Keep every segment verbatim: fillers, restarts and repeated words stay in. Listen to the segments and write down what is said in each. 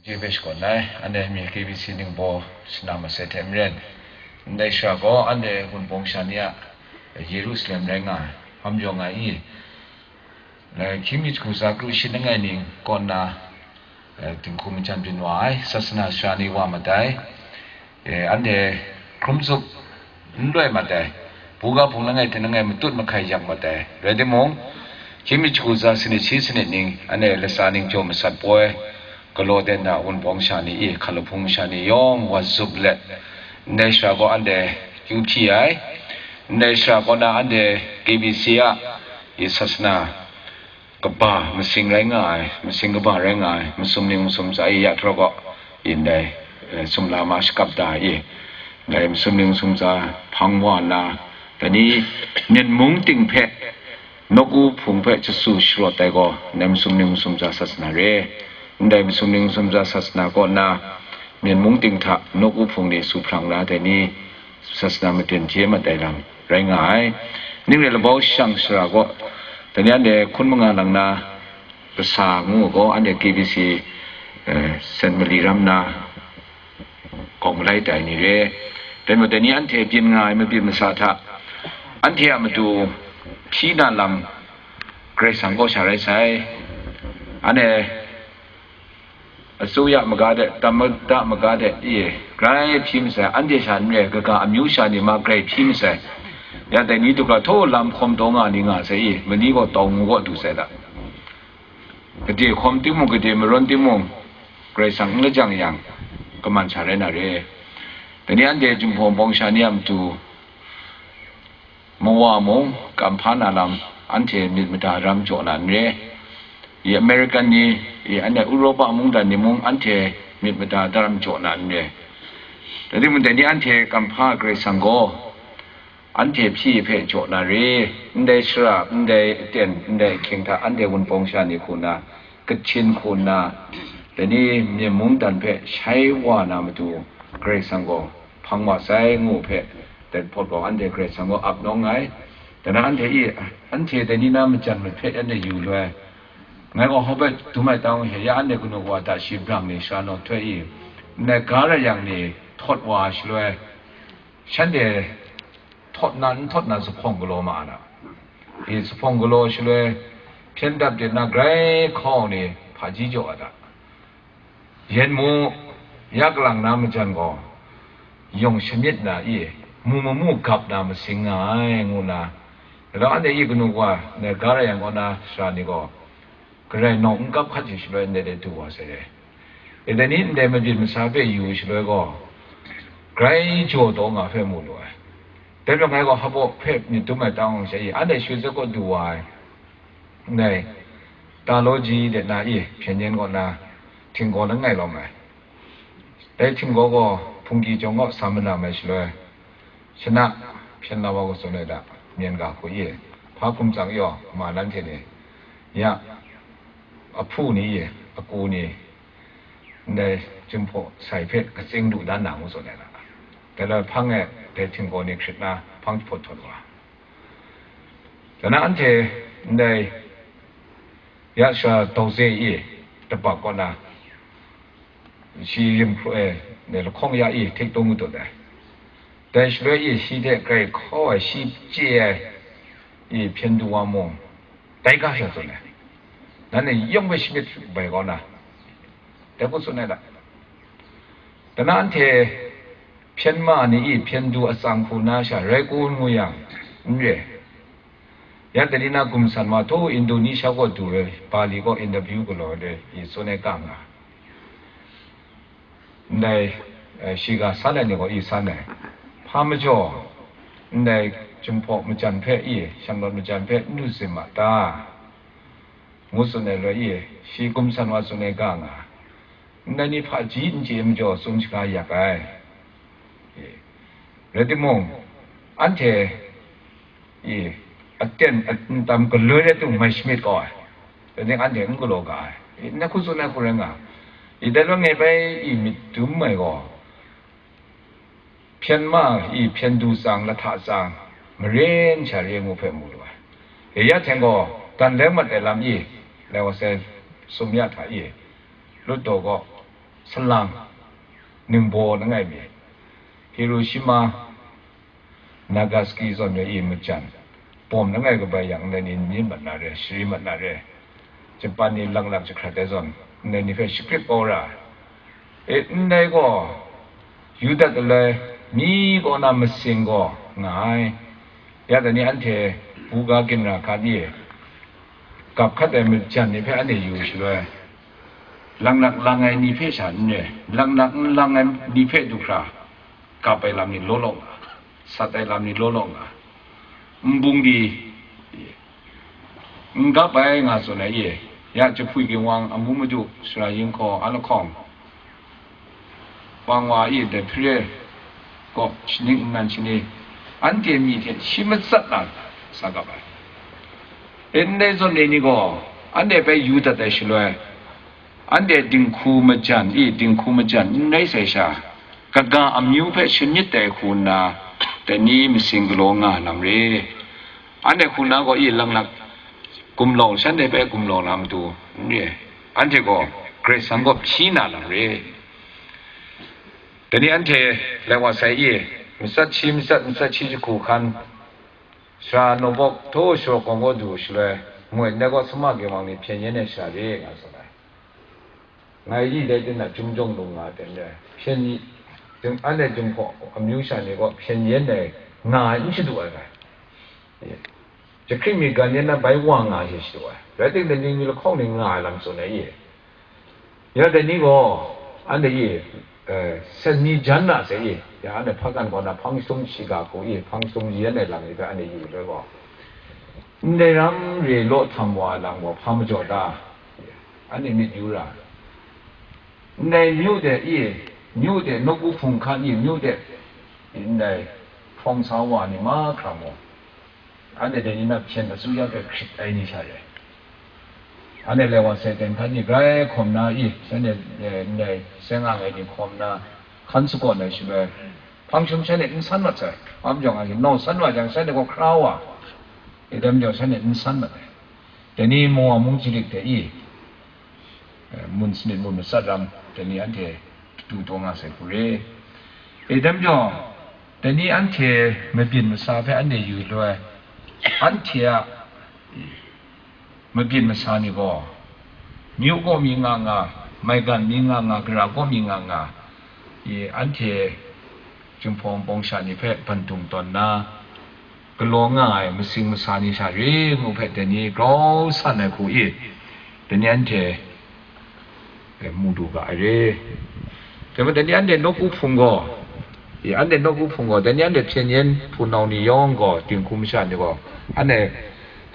Jewish kaw nai, anhte mi K B C ningbaw shana masai hte maren, ndai shara gaw anhte Wunpawng sha ni a Yerusalem rai nga ai, hpam jaw nga i, eh, hkying mi jahku tsa kru shi langai ning kaw nna, eh, dinghku majan byin wa ai, sasana sara ni wa mat ai, eh, anhte hkrum zup n loi mat ai, buga hpung langai hte langai matut mahkai yak mat ai, rai timung, hkying mi jahku tsa sanit shi sanit ning, anhte latsa ning jaw masat poi, galaw de nna Wunpawng sha ni i, hkalu hpung sha ni yawng wa zup let, ndai shara gaw anhte kyu hpyi ai, ndai shara kaw na anhte K B C a i sasana kaba masing rai nga ai, masing kaba rai nga ai, masum ning masum tsa i ya htra gaw, i ndai, eh, sumla ma shakap da i, ndai masum ning masum tsa hpang wa nna, dai ni Myen mung ting hpe, nawku hpung hpe jasu sharawt ai gaw, ndai masum ning masum tsa sasana re. Ndai masum ning masum tsa sasana kaw nna, Myen mung ting hta nawku hpung ni su hprang na dai ni, sasana maten hte mat ai lam rai nga ai. Ning rai labau shang shara gaw, dai ni anhte hkun manga lang na kasa ngu gaw, anhte K B C, eh, Saint Mali ram na, kawng malai tai ni re. Dai majaw, dai ni anhte byin nga ai mabyin masa hta, anhte a matu hpyi na lam Karai Kasang kaw sha rai sai. Anhte asuya maga de, tam mada maga de, i, grai hpyi masai, anhte sha n re, kaga amyu sha ni ma grai hpyi masai. Ya dai ni du hkra htaw lam hkawm taw nga ni nga sai, i, mali gaw tau ngu gaw du sai da. Gade hkawm timung, gade marawn timung, Karai Kasang n lajang yang, kaman sha rai na re. Dai ni anhte Jinghpaw Wunpawng sha ni a matu, mawa mung, kam hpa na lam, anhte myit mada daram jaw na n re. I American ni, i anhte Europa mungdan ni mung, anhte myit mada daram jaw na n re. Rai timung, dai ni anhte kam hpa Karai Kasang gaw, anhte hpyi hpe jaw na re, ndai shara, ndai aten, ndai ahkying hta anhte Wunpawng sha ni hku nna, Kachin hku nna, dai ni Myen mungdan hpe shai wa na matu, Karai Kasang gaw hpang wa sai ngu hpe, dai hpawt gaw anhte Karai Kasang gaw ap nawng ai. Dai na anhte i, anhte dai ni na majan mat hpe anhte yu loi. Ngai gaw hpa bai dum ai tang hte, ya anhte kanu wa hta shi brang ni sara nawt htoi i, ndai ga rai yang ni htawt wa shaloi, shanhte htawt na, n htawt na zuphpawng galaw ma na. I zuphpawng galaw shaloi, hpyen dap de na grai hkawng ni hpaji jaw a ta? Yen mu, ya kalang na majan gaw, yawng shamyit na i, mu mamu gap na masing nga ai, ngu nna, rau anhte i kanu wa, ndai ga rai yang kaw na sara ni gaw, Karai nawng n kap hkat yu shaloi ndai de du wa sai re. E dai ni ndai mabyin masa hpe yu shaloi gaw, grai jaw taw nga hpe mu lu ai. Dai majaw ngai gaw hpaw hpe myit dum ai tang hte i, anhte shachyoi kaw du wa ai, ndai theology de na i hpyen yen kaw na htinggaw langai lawm ai. Dai htinggaw gaw hpunggi chyawm kaw sa mana mai shaloi, shana hpyen la wa kaw tsun ai da, myen ga hku i, hpa hkum tsang yaw, ma lan hte ni, ya, ahpu ni i, aku ni, ndai Jinghpaw sai hpe katsing du dan na ngu tsun ai da. Dai lai hpang e dai htinggaw ni hkrit na hpang jahpawt htawn wa. Dai na anhte ndai ya sha Dawze i, Tabak kaw na, shi rim hkru e, ndai lahkawng ya i htik tung dut ai. Dai shaloi i shi hte grai hkau ai, shi chye ai, i hpyen du wa mung, dai ga sha tsun ai. Nanhte yawng hpe shamyit bai kau na, dai hku tsun ai da. Dai na anhte hpyen ma ni i hpyen du atsang hku na sha rai kun ngu yang, n re. Ya dai ni na gumsan wa htaw Indonesia kaw du ai, Bali kaw interview galaw ai i tsun ai ga nga. Ndai, eh, shiga san ai ni gaw i san ai. Hpa majaw, ndai Jinghpaw majan hpe i, shanglawt majan hpe n du zim a ta? Ngu tsun ai loi i, shi gumsan wa tsun ai ga nga. Ndai ni hpaji n chye majaw tsun shaga yak ai. E, rai timung, anhte, e, aten a-, n tam galoi rai tung mai shamyit kau ai. Dai ning anhte n galaw ga ai. E, na hku tsun ai hku rai nga. E, dai loi ngai bai i myit dum ai gaw, hpyen ma i hpyen du tsang, lahta tsang, maren sha re ngu hpe mu lu ai. E, ya hte gaw, dan leng mat ai lam i, lai wa sai sum ya hta i, lut daw gaw, salang, ningbaw langai mi, Hiroshima, Nagasaki zawn re i majan, bom langai kabai yang ndai ni n myit mat na re, shari mat na re, Japan ni laklak jahkrat ai zawn, ndai ni hpe shakrit kau ra, e, ndai gaw, yu dat alai, mi kaw na masing gaw nga ai. Ya dai ni anhte buga ginra hkan e gap hkat ai majan ni hpe anhte yu shaloi, laklak lang ai ni hpe sha n re, laklak n lang ai ni hpe du hkra, gap ai lam ni law law nga, sat ai lam ni law law nga, nbung di n gap ai nga tsun ai e, ya jahpwi ginwang amu madu sara yin hkaw a lahkawng, Pangwa e dai hpire gaw shaning nnan shani, anhte myi hte shi matsat na sa gap ai. E ndai zawn e ni gaw, anhte hpe yu dat ai shaloi, anhte dinghku majan e, dinghku majan n rai sai sha, kaga amyu hpe shamyit dai hku nna, dai ni masing galaw nga lam re. Anhte hku na gaw i laklak gumlau, shanhte hpe gumlau na matu n re. Anhte gaw Karai Kasang gaw hpyi na lam re. Dai ni anhte lai wa sai i, matsat shi, matsat, matsat shi jahku hkan, sara nawbawk htaw sharawk kawng kaw du shaloi, moi ndai gaw sama ginwang ni hpyen yen ai sha re, nga tsun ai. Ngai yi dai tin a, chyum jawng lung nga ai ten re, hpyen yi, anhte Jinghpaw amyu sha ni gaw hpyen yen ai nga ai n shadu ai ga. Jahkring mi gan yen na bai wa nga ai she shadu ai. Rai timung, dai ni lahkawng ni nga ai lam tsun ai ye. Ya dai ni gaw, anhte ye, eh, sat ni jan na sai ye. Ya anhte hpakan kaw na hpang shadum shiga hku ye, hpang shadum yen ai lam ni hpe anhte yu ai gaw, ndai ram re law htam wa ai lam gaw hpa majaw ta? Anhte myit yu ra. Ndai myu de i, myu de nawku hpung hkan i, myu de ndai hprawng sa wa ni mahkra mung, anhte dai ni na hpyen asuya hpe hkrit ai ni sha re. Anhte lai wa sai ten hkan ni grai hkawm na i, shanhte, eh, ndai seng ang ai ni hkawm na hkan sagawn ai shaloi, hpang shum shanhte n san mat sai. Hpa majaw nga, nau san wa jang, shanhte gaw hkra wa, idam jau shanhte n san mat ai. Dai ni Mowa mung chyarik hte i, eh, mun sanit mun matsat ram, dai ni anhte du taw nga sai hku re. E, dai majaw, dai ni anhte mabyin masa hpe anhte yu loi, anhte a mabyin masa ni gaw, myu kaw mi nga nga, maigan mi nga nga, gara kaw mi nga nga, i, anhte Jinghpaw Wunpawng sha ni hpe ban dung tawn na, galaw nga ai masing masa ni sha re ngu hpe, dai ni grau san ai hku i, dai ni anhte, e, mu du ga ai re. Dai majaw, dai ni anhte nawku hpung gaw, e, anhte nawku hpung gaw, dai ni anhte hpyen yen hpunau ni yawng gaw, dinghku masha ni gaw, anhte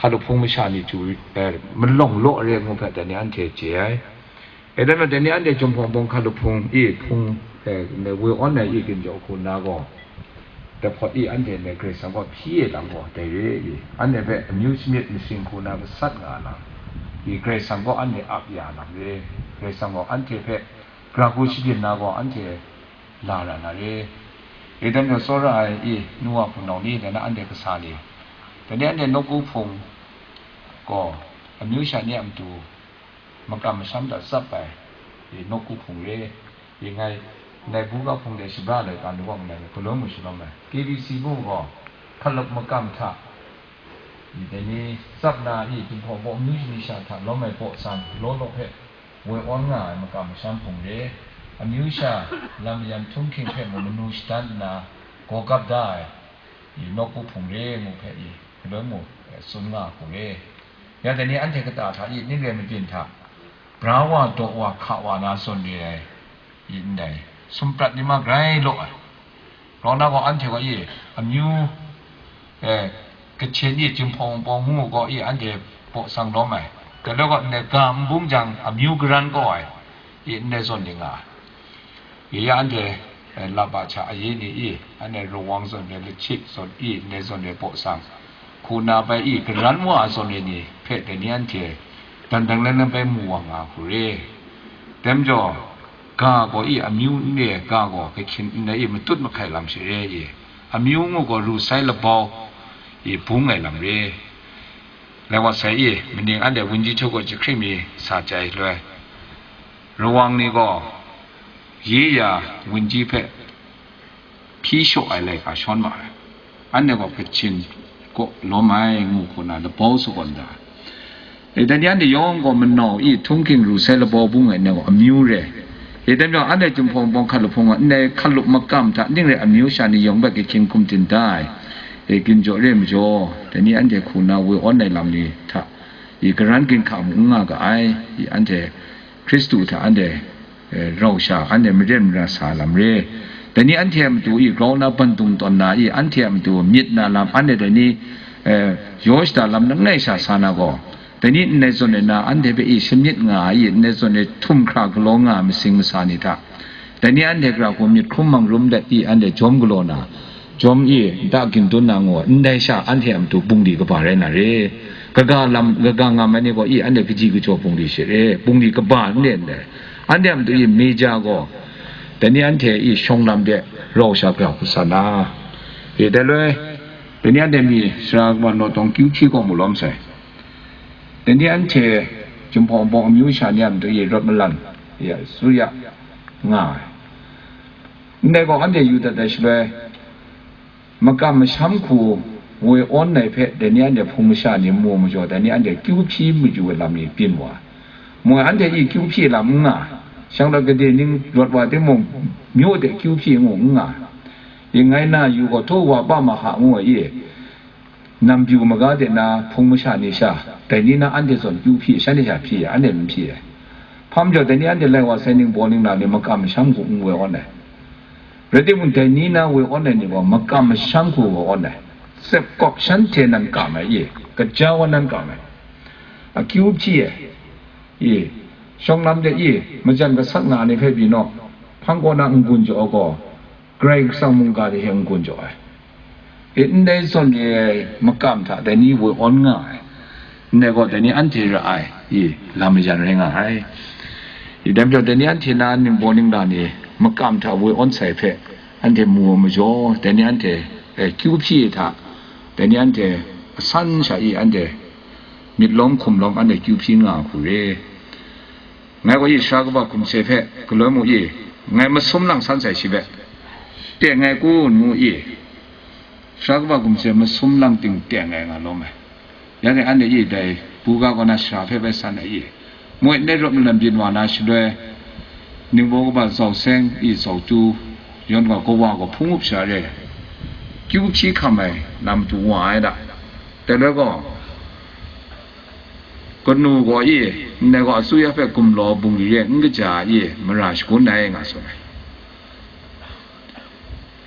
hkalup hpung masha ni chyu, e, malawng law re ngu hpe, dai ni anhte chye ai. E, dai majaw, dai ni anhte Jinghpaw Wunpawng hkalup hpung i hpung, e, woi awn ai i ginjaw hku nna gaw, dahpawt i anhte ndai Karai Kasang gaw hpyi ai lam gaw dai re i, anhte hpe amyu shamyit masing hku na gasat nga ai lam i, Karai Kasang gaw anhte ap ya lam re. Karai Kasang gaw anhte hpe gara hku shabyin na gaw anhte la ra na re. E, dai majaw, tsawra ai i, nu wa hpunau ni, dai na anhte kasa ni, dai ni anhte nawku hpung gaw amyu sha ni a matu makam masham hta tsap ai, i, nawku hpung re. I, ngai, ndai buga hpung de shabra laika nu wa malai, hkalum mu shalawm ai. K B C mung gaw, hkalup makam hta, i, dai ni tsap na, i, Jinghpaw Wunpawng amyu shayi sha hta lawm ai baw sang, law law hpe woi awn nga ai makam masham hpung re. Amyu sha lam mayan htunghking hpe mung manu shadan nna, gaw gap da ai, i, nawku hpung re ngu hpe, i, hkalum mu, e, tsun nga hku re. Ya dai ni anhte kata hta i, ning re mabyin hta, bra wa, daw wa, hka wa na zawn re ai, i, ndai, sum prat ni ma grai law ai. Grau na gaw, anhte gaw i, amyu, e, Kachin i Jinghpaw Wunpawng ngu gaw i, anhte baw sang lawm ai. Dai law gaw, ndai ga nbung jang amyu garan kau ai, i, ndai zawn ni nga ai. I, ya anhte, e, laba hta aye ni i, anhte Rawang zawn re, Lachit zawn i, ndai zawn re baw sang, hku na bai i, garan wa ai zawn re ni hpe dai ni anhte dan dang lam lam bai mu wa nga hku re. Dai majaw, ga gaw i, amyu n re ai ga gaw, kahkyin n rai i, matut mahkai lam sha re i, amyu ngu gaw, ru sai labau i, bung ai lam re. Lai wa sai i, maning anhte Wunji hte gaw jahkring mi sa chyai loi, Rawang ni gaw, ye ya wunji hpe hpyi shaw ai laika shawn ma ai. Anhte gaw kachin kaw lawm ai ngu hku na labau sa gawn da ai. E, dai ni anhte yawng gaw manau i htunghking ru sai labau bung ai nau amyu re. E, dai majaw anhte Jinghpaw Wunpawng hkat lahpung a ndai hkalup makam hta ning rai amyu sha ni yawng bai kahkying hkum tin da ai. E, ginjaw re ai majaw, dai ni anhte hku na woi awn ai lam ni hta, i karan ginhka mung n nga ga ai. I anhte Hkristu hta anhte e, rau sha, anhte maren mara sa lam re. Dai ni anhte a matu i grau na ban dung tawn na i, anhte a matu myit na lam, anhte dai ni, e, yaw shada lam langai sha sa na gaw, dai ni ndai zawn e na, anhte hpe i shamyit nga ai i, ndai zawn e htum hkra galaw nga ai masing masa ni hta, dai ni anhte gara hku myit hkrum mang rum let i, anhte jawm galaw na, jawm i, nta gindun na ngu ai, ndai sha anhte a matu bungli kaba rai na re. Kaga lam, kaga ngam ai ni gaw i, anhte kaji kajaw bungli she re, bungli kaba n le ndai. Anhte a matu i meja gaw, dai ni anhte i shawng lam de rau sha bra hku sa na. E, dai loi, dai ni anhte mi sara kaba naw tawng kyu hpyi gaw mu lawm sai. Dai ni anhte Jinghpaw Wunpawng amyu sha ni a matu i rawt malan, ya, su ya, nga ai. Ndai gaw anhte yu dat ai shaloi, makam masham hku woi awn ai hpe, dai ni anhte hpung masha ni mu majaw, dai ni anhte kyu hpyi maju ai lam ni byin wa ai. Mu ai, anhte i kyu hpyi lam n nga ai. Shang rawt gade ning rawt wa timung, myu de kyu hpyi ngu n nga ai. I ngai na yu gaw, htaw wa pa ma ha ngu ai i, nam pyu maga de na hpung masha ni sha, dai ni na anhte zawn kyu hpyi, shan ni sha hpyi, anhte n hpyi ai. Hpa majaw, dai ni anhte lai wa sai ningbaw ningla ni makam masham hku n woi awn ai. Rai timung, dai ni na woi awn ai ni gaw makam masham hku woi awn ai. Tsep kawp shanhte nan kam ai i, kaja wa nan kam ai. Akyu hpyi ai i, shawng lam de i, majan gasat nga ai ni hpe byin naw, hpang kaw na n-gun jaw ai gaw, Karai Kasang mungga de hte n-gun jaw ai. I, ndai zawn e makam hta dai ni woi awn nga ai. Ndai gaw, dai ni anhte ra ai, i, lam mayan rai nga ai. I, dai majaw, dai ni anhte na ningbaw ningla ni makam hta woi awn sai hpe anhte mu ai majaw, dai ni anhte, e, kyu hpyi hta, dai ni anhte asan sha i, anhte myit lawm hkum lawm anhte kyu hpyi nga ai hku re. Ngai gaw i sara kaba hkum se hpe galoi mu i, ngai masum lang san sai shi hpe, teng ai kun ngu i, sara kaba hkum se masum lang ting teng ai nga lawm ai. Ya dai anhte i dai buga kaw na sara hpe bai san ai i, moi ndai rawt malan byin wa na shaloi, ningbaw kaba zau seng i zau tu, yawn gaw kawa gaw hpung up sha re, kyu hpyi hkam ai na matu wa ai da. Dai loi gaw, kanu gaw i, ndai gaw asuya hpe gumlau bungli e n kaja i, mara shagun ai nga tsun ai.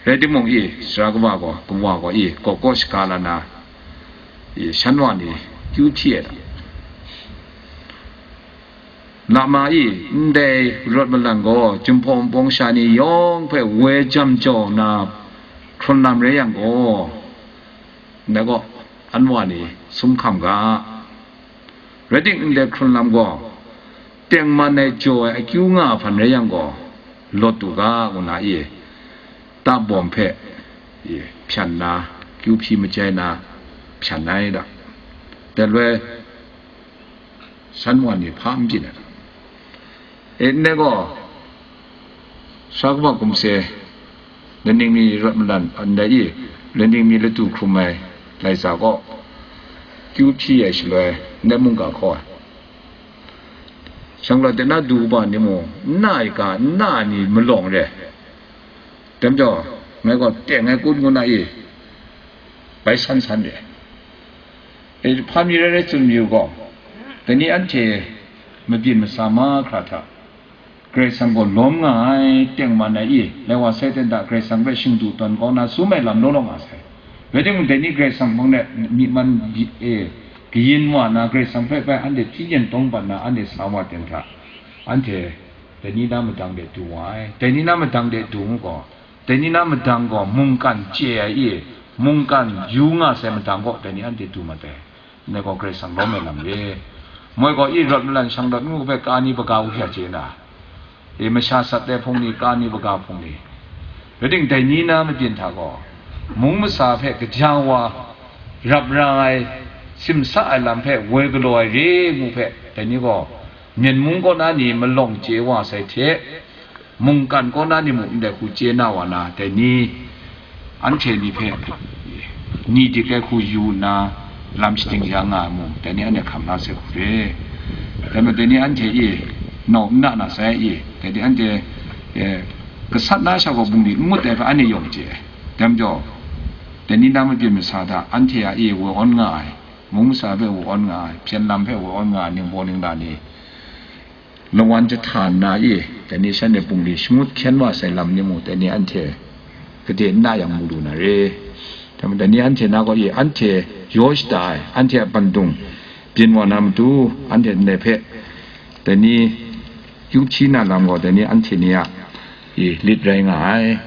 Rai timung i, sara kaba gaw, kawa gaw i, kaw kaw shaga la na, i, shan wa ni kyu hpyi ai ta? Lama i, ndai rawt malan gaw, Jinghpaw Wunpawng sha ni yawng hpe woi jam jau na hkrun lam rai yang gaw, ndai gaw, anwa ni sum hkam ga. Rai timung, ndai hkrun lam gaw, tengman ai jaw ai akyu nga ai hpan rai yang gaw, lawt u ga, ngu na i, tabawm hpe, i, hpyan na, kyu hpyi majai na, hpyan ai da. Dai loi, shan wa ni hpa n byin ai. E, ndai gaw, sara kaba hkum se, laning mi rawt malan, ndai i, laning mi latu hkrum ai, lai tsa gaw, kyu hpyi ai shaloi, ndai mungga hkaw ai. Shanglawt de na du kaba ni mung, n na ai ga, n na ai ni malawng re. Dai majaw, ngai gaw teng ai kun ngu na i, bai san san re. E, hpa mi rai rai tsun mayu gaw, dai ni anhte mabyin masa mahkra hta, Karai Kasang gaw lawm nga ai, tengman ai i, lai wa sai ten hta Karai Kasang hpe shingdu tawn kau na sum ai lam law law nga sai. Rai timung, dai ni Karai Kasang hpang de myi man, e, kayin wa na, Karai Kasang hpe bai anhte hpyi yen tawng bat na anhte sa wa ten hta, anhte dai ni na madang de du wa ai. Dai ni na madang de du ngu gaw, dai ni na madang gaw mungkan chye ai i, mungkan yu nga sai madang kaw dai ni anhte du mat ai. Ndai gaw Karai Kasang lawm ai lam re. Moi gaw i rawt malan shanglawt ngu hpe ka ni baga u hkya chye na, e, masha sat ai hpung ni, ka ni baga hpung ni, rai timung, dai ni na mabyin hta gaw, mung masa hpe kaja wa, rap ra ai, simsa ai lam hpe woi galaw ai re ngu hpe, dai ni gaw, Myen mung kaw na ni malawng chye wa sai hte, Mungkan kaw na ni mung ndai hku chye na wa na, dai ni anhte ni hpe ni dik ai hku yu nna lam shating ya nga ai mung, dai ni anhte hkam la sai hku re. Dai majaw dai ni anhte e nau n na na sai e, dai ni anhte, eh, gasat na sha gaw bungli n ngut ai hpe anhte yawng chye ai. Dai majaw, dai ni na mabyin masa hta anhte a e woi awn nga ai, mung masa hpe woi awn nga ai, hpyen lam hpe woi awn nga ai, ningbaw ningla ni, lawan jahta nna e, dai ni shanhte bungli shangut hkyen wa sai lam ni mung, dai ni anhte gade n na yang mu lu na re. Dai majaw dai ni anhte na kaw e, anhte yaw shada ai, anhte a bandung byin wa na matu, anhte ndai hpe dai ni kyu hpyi na lam gaw, dai ni anhte ni a e lit rai nga ai.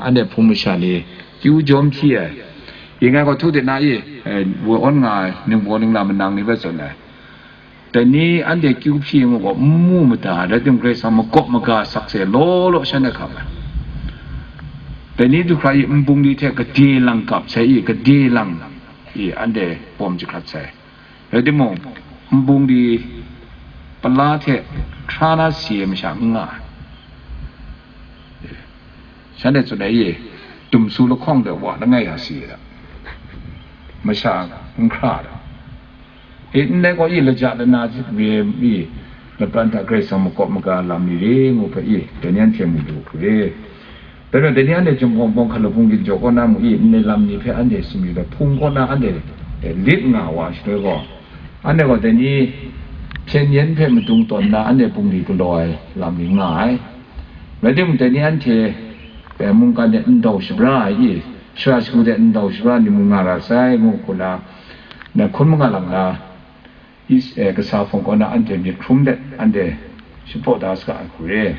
Anhte hpung masha ni kyu jawm hpyi ai. Ing ai gaw, htu de na e, eh, woi awn nga ai, ningbaw ningla manang ni hpe tsun ai. Dai ni anhte kyu hpyi ngu gaw, n mu mada ai, rai timung, Karai Kasang makawp maga sakse law law shanhte hkam ai. Dai ni du hkra e, nbungli hte gade lang gap sai e, gade lang e anhte bawm jahkrat sai. Rai timung, nbungli pala hte hkra na si ai masha n nga ai. Shanhte tsun ai e, dumsu lahkawng de wa langai ya si ai da, masha n hkra da. E, ndai gaw e, laja lana re i, lapran hta Karai Kasang makawp maga lam ni re ngu hpe e, dai ni anhte mu lu hku re. Dai majaw dai ni anhte Jinghpaw Wunpawng hkalup hpung ginjaw kaw na mu i, ndai lam ni hpe anhte sumri ai hpung kaw na anhte, eh, lit nga wa shaloi gaw, anhte gaw dai ni hpyen yen hpe madung tawn nna anhte bungli galaw ai lam ni nga ai. Rai timung, dai ni anhte, eh, mungkan de ndau shabra ai i, shara shagu de ndau shabra ni mung nga ra sai, ngu hku na, na hkun manga lam na, Is, eh, kasa hpung kaw na anhte myit hkrum let anhte shapraw da saga ai hku re.